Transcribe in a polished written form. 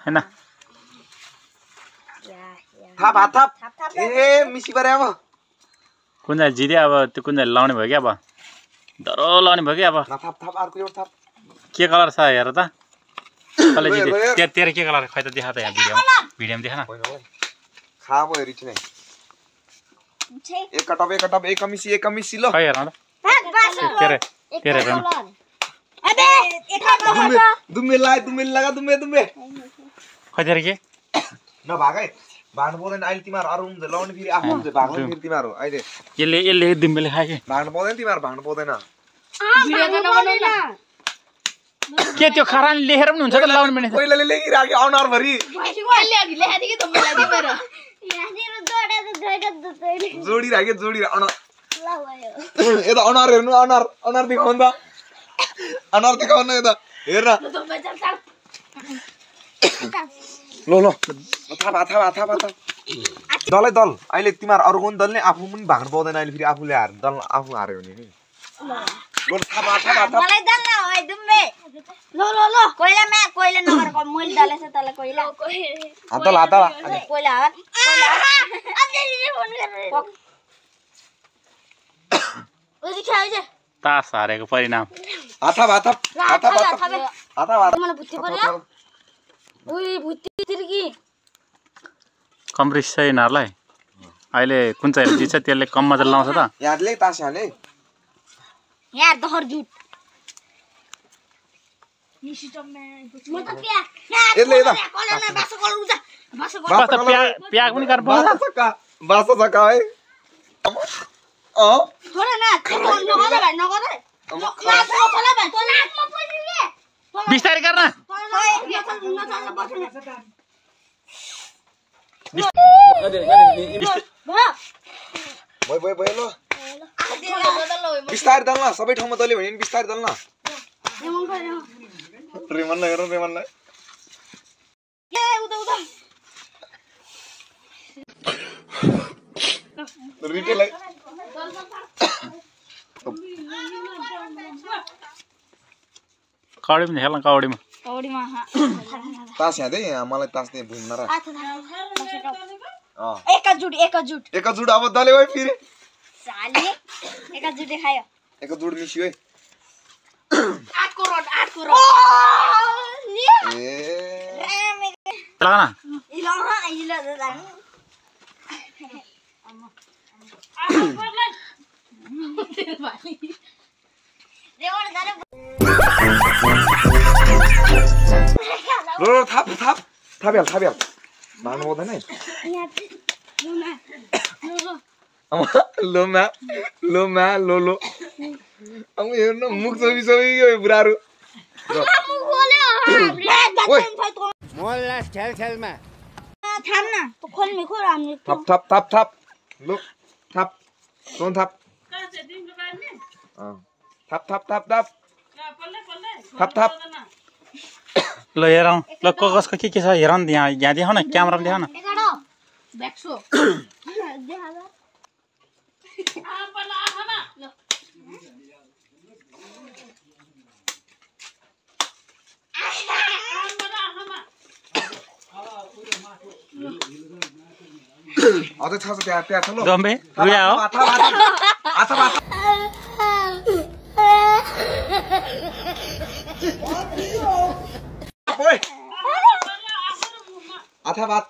हैन थाप हात थाप ए मिसी परे अब कुन चाहिँ जिदे अब त्यो कुन चाहिँ लाउने भयो क्या अब डरो लाउने भयो क्या अब थाप थाप अर्को एउटा थाप के कलर छ हेर त कसले जिदे तेरो के कलर खै त देखा त यहाँ भिडियोमा देखा न खा भयो रिच नै एक कटप एक कमिसी ल खै हेर न तेरे तेरे हेर न अबे दुम्बे लगा दुम्बे खै तेरे के नभागै भाग्नु पाउँदैन अहिले तिमीहरू अरू हुन्छ लाउने फेरि आफू हुन्छ भाग्नु फेरि तिमीहरू अहिले यसले दुम्बेले खायो कि भाग्नु पाउँदैन तिमीहरू भाग्नु पाउँदैन के त्यो खरानी लेखेर पनि हुन्छ त लाउने पनि पहिलाले लेखिराख्यो अनुहार भरि जोडी यता अनुहार हेर्नु अनुहार देखाउनु त अनुहार देखाउनु यता हेर ल थाप दलै दल अहिले तिमीहरू अरू कुन दलले आफू पनि भाग्नु पाउँदैन अहिले फेरि आफूले हार दल आफू हार्यो भने नि मलाई दल न ओइ दुम्बे ल कोइला नगर मैले दलेछ तले कोइला हात कोइला हात ओइ खाइजे तास हारेको परिणाम हात मलाई बुद्धि पर्यो ओइ बुद्धि तिर्की कम्प्रिस छ यिनीहरूलाई अहिले कुन चाहिँ जित्छ त्यसले कम मजा लाउँछ त यहाँले तास यहाँले यार दहर जुट म त प्याक यसले यता कलरमा बासो कल उजा बासो कल बस त प्याक पनि गर्नु पर्छ बासो छक्का है छोड न नगर भाइ नगर नाच नचला भाइ त नाचमा पनि बिस्तारै गर्न भयो ल बिस्तारै दल्न सबै ठाउँमा दल्यो भने बिस्तारै दल्न रेमनलाई हेर रेमनलाई रिटेलाई कौडी पनि खेल्न कौडीमा तास यहाँ दे मलाई तास दे भुइँमा र एकजुट अब दल्यो है फेरि साले एकजुट खायो एकजुट मिसियो है 8 करोड थाप भाग्नु पाउँदैन है लो अब हेर्नु मुख सबै बुढाहरू थाप लो थाप ल हेरौँ ल कसको के छ हेर न यहाँ देखाउ न क्यामेरामा देखाउ न अझै छ त्यहाँ छ ल दम्बे रुया हो आथा भात